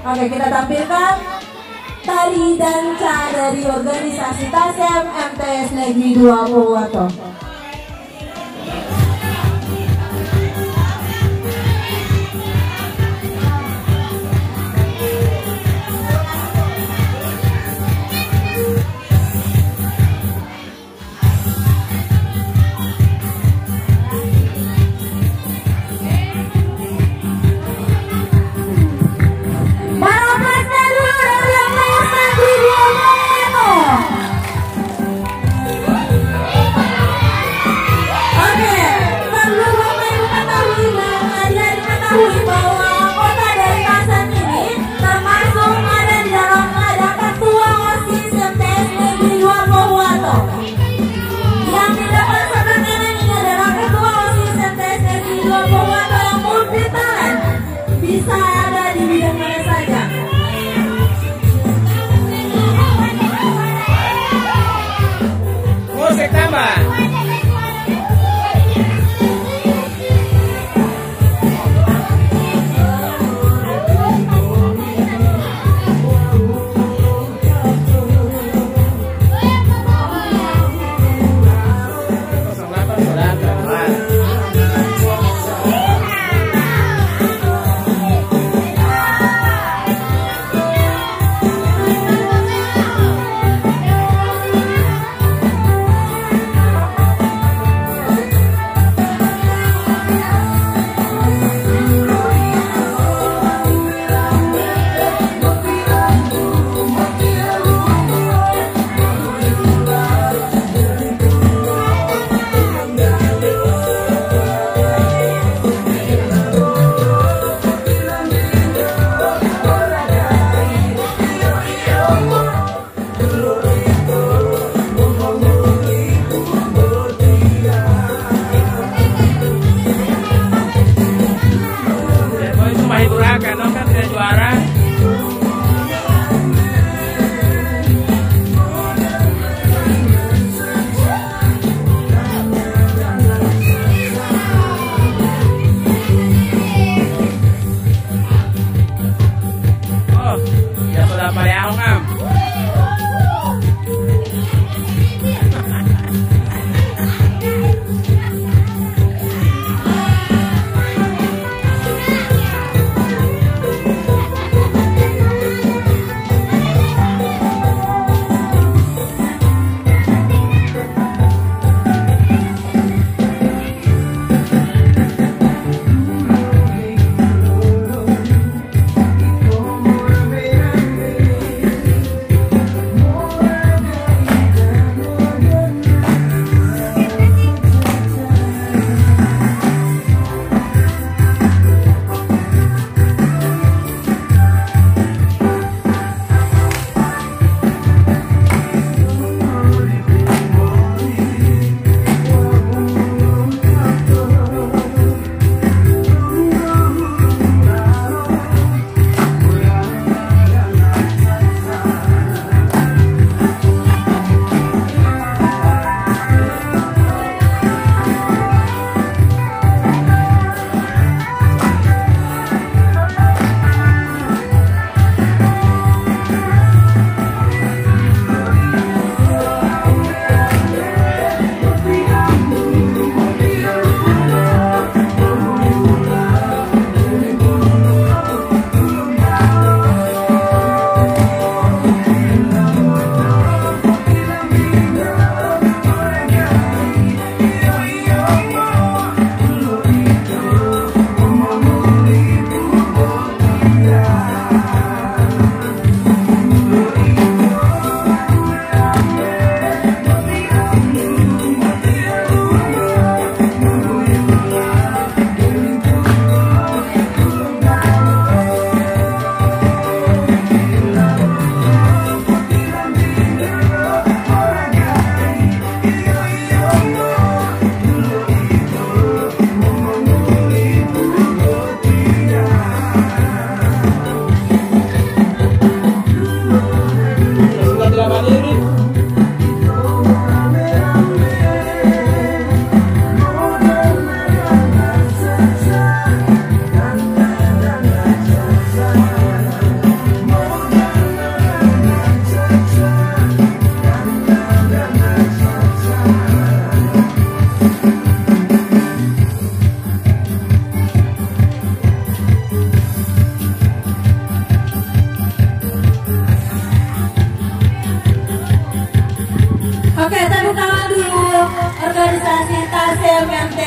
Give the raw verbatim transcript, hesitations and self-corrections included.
Oke, kita tampilkan tari danca dari organisasi Tasem M T S Negeri dua Pohuwato. Para peserta dulu dari yang peserta di dua Pohuwato. Oke, perlu Bapak Ibu ketahui bahwa, adik-adik ketahui bahwa anggota dari Tasem ini termasuk ada di dalam, ada ketua OSIS M T S Negeri dua Pohuwato. Yang di depan sebelah kanan ini adalah ketua OSIS M T S Negeri dua Pohuwato yang multi talent. Bisa ada di bidang mana saja. Musik tambah. Organisasi Tasem M T